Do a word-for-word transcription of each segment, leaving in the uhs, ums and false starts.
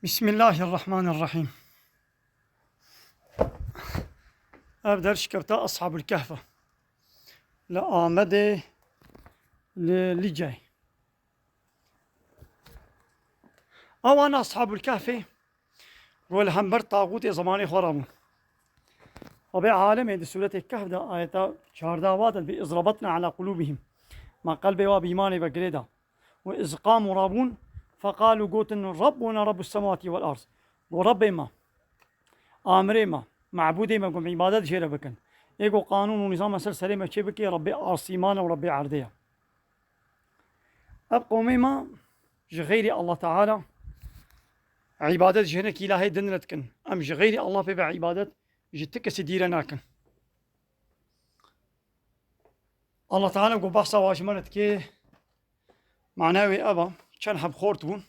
Bismillahirrahmanirrahîm. Ev der şikefta Ashabul Kehf e. Li Amedê, li Lîceyê. Ewan Ashabul Kehfê ku li hember taxûtê zemanê xwe re bûn. Rabê alemê di sûretê Kehf de ayeta çardeh ve de dibê, "Iz rabatna ala qulûbihim." Me qelbê wa bi îmanê ve girê da. "Ve iz qamu rabûn, feqalû," gotin, "Rabbuna Rabbus semawatî vel ard." Go, "Rabbê me, amirê me, mebûdê me, ku em îbadet jê re bikin. Ê ku qanûn û nîzama ser serê me çê bikê, Rabbê asîmana û Rabbê erdê ye." Ev qewmê me ji xeyrî Allah Teala îbadet ji hinek îlahê din re dikin. Em ji xeyrî Allah pê ve îbadet ji ti kesî dî re nakin. Allah Teala ku behsa wa ji me re dike, mana wê ev e, çend heb xort bûn,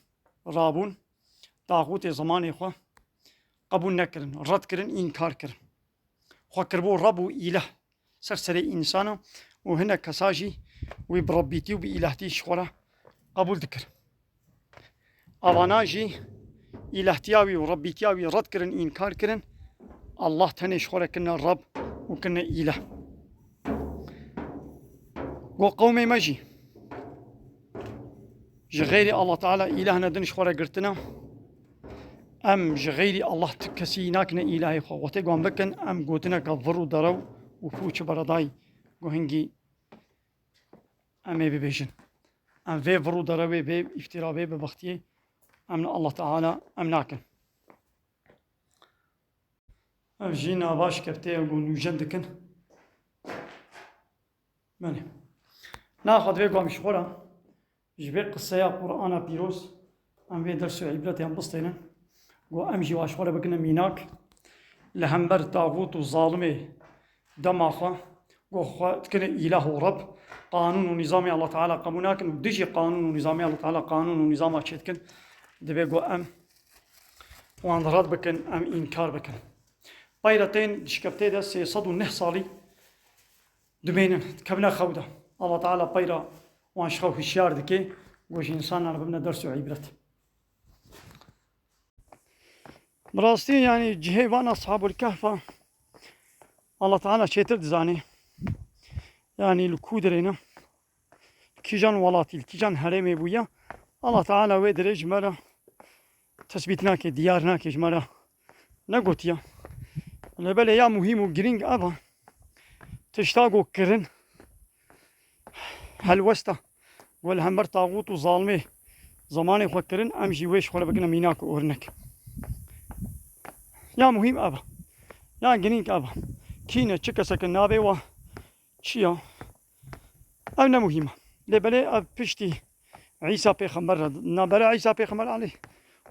rabûn, taxûtê zemanê xwe qebûl nekirin, red kirin, înkar kirin. Xwe kiribû Reb û îleh ser serê însana û hinek kesa jî wî bi Rebbîtî û bi îlehtî ji xwe re qebûl dikir. Avana jî îlehtiya wî û Rebbîtiya wî red kirin, înkar kirin. Allah tenê ji xwe re kirine Reb û kirine îleh. Go qewmê me jî ji xeyrî Allah Teala îlehne din ji xwe re girtine. Em ji xeyrî Allah ti kesî nakine îlahê xwe. Wextê wan bikin, em gotineke vir û derew û pûç beredayî go hingî em ê bibêjin. Em vê vir û derewê, vê îftira, vê bibextiyê em li Allah Teala em nakin. Ev jî nava şikeftê ye ku nûjen dikin. Belê. Naxwe divê ku em ji xwe re ji vê qiseya Qur'ana pîroz em vê ders û îbretê em bistênin. Ku em jî wa ji xwe re bikine mînak. Li hember taxût û zalimê dema xwe, ku xwe dikine îlah û reb, qanûn û nîzamê Allah Teala qebûl nakin û dijî qanûn û nîzamê Allah Teala qanûn û nîzama çê dikin, divê ku em wan red bikin, em înkar bikin. Peyre tên di şikeftê de sê sed û neh salî dimênin, dikevine xew de. Allah Teala peyra wan ji xew hişyar dike, ku ji însanan re bibine ders û îbret. Bi rastî, yanî cihê van Ashabul Kehfa Allah Teala çêtir dizane. Yanî li ku dirê ne, kîjan welatî, li kîjan herêmê bûye, Allah Teala wê dirê ji me re tesbît nake, diyar nake, ji me re negotiye. Lê belê ya muhîm û girîng ev e, tişta ku kirin, helwesta ku li hember taxût û zalimê zemanê xwe kirin, em jî wê ji xwe re bikine mînak û örnek. Ya muhîm ev e. Ya girîng ev e. Kî ne, çi kesek e, navê wa çi ye? Ev ne muhîm e. Lê belê ev piştî Îsa pêxember re, navbera Îsa pêxember aleyh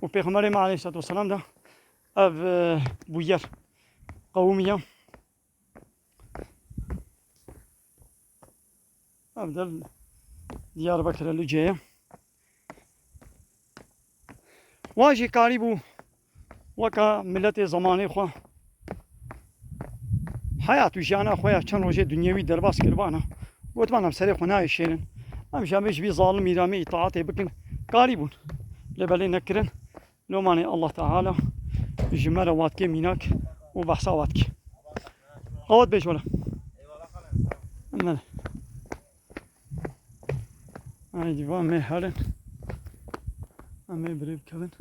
û pêxemberê me aleyhisselatu vesselam de ev, e, bûyer qewimiye. Ev der Diyarbekir e, Licê ye. Wa jî karîbû weka miletê zemanê xwe heyat û jiyana xwe ya çend rojê dinyewî derbas kiribana. Gotiban em serê xwe nayê şênin. Em jî em ê ji vî zalim îramê îtaatê bikin. Karîbûn. Lê belê nekirin. Lomanê Allah Teala ji me re watke mînak û behsa watke. Qewet bêj wele. Eyvallah, xalem. Eyvallah. Haydi, va me herin. Em ê birê bikevin.